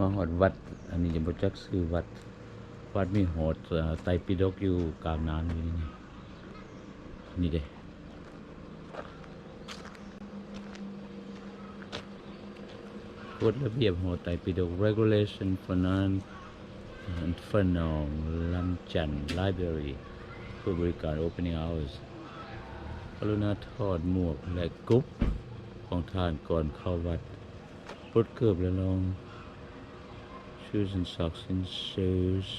ມາຮອດວັດ ອັນນີ້ຈະບໍ່ຈັກຊື່ວັດ ວັດມີຫໍໄຕປິດົກຢູ່ກາງນ້ຳນີ້ ນີ້ເດ້ ກົດລະບຽບຫໍໄຕປິດົກ Regulation for Non Fanong Lamjan Library ເປີດບໍລິການ Opening Hours ກະລຸນາຖອດໝວກ ແລະ ກຸບຂອງທ່ານກ່ອນເຂົ້າວັດ ປົດເກີບ ແລະ ລອງ Shoes and socks in shoes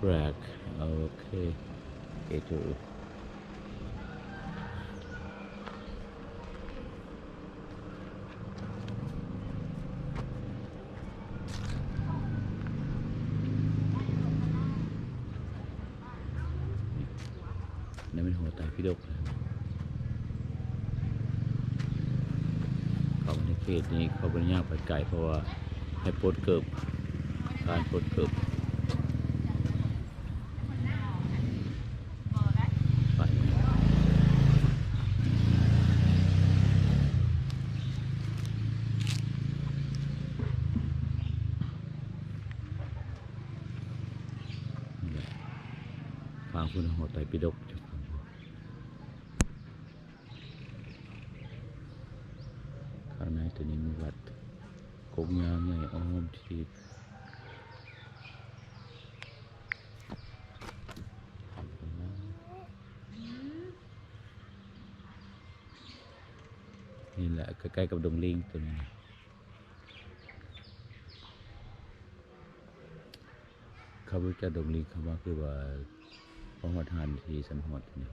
rack ໂອເຄ ໂອເຄ ນັ້ນແມ່ນຫໍໄຕປິດົກ ເຂົ້າມາໃນເຂດນີ້ ເຂົາບໍ່ໄດ້ຍ່າງໄປໄກ ເພາະວ່າໃຫ້ປົດເກີບ ການປົດເກີບ ໄປ ຟັງພຸ້ນ ຫໍໄຕປິດົກ ຂ້າງໃນໂຕນີ້ມີວັດ ກົກຍາວໃຫຍ່ອ້ອມທີ່ ນີ້ແຫຼະ ໃກ້ໆກັບດົງລິງໂຕນີ້. ຂັບລົດຈາກດົງລິງເຂົ້າມາ ຄືວ່າພໍຮອດຮ້ານທີ່ສັນຮອດນີ້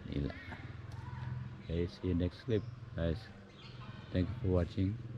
ນີ້ແຫຼະ. Okay, see you next clip, guys. Thank you for watching.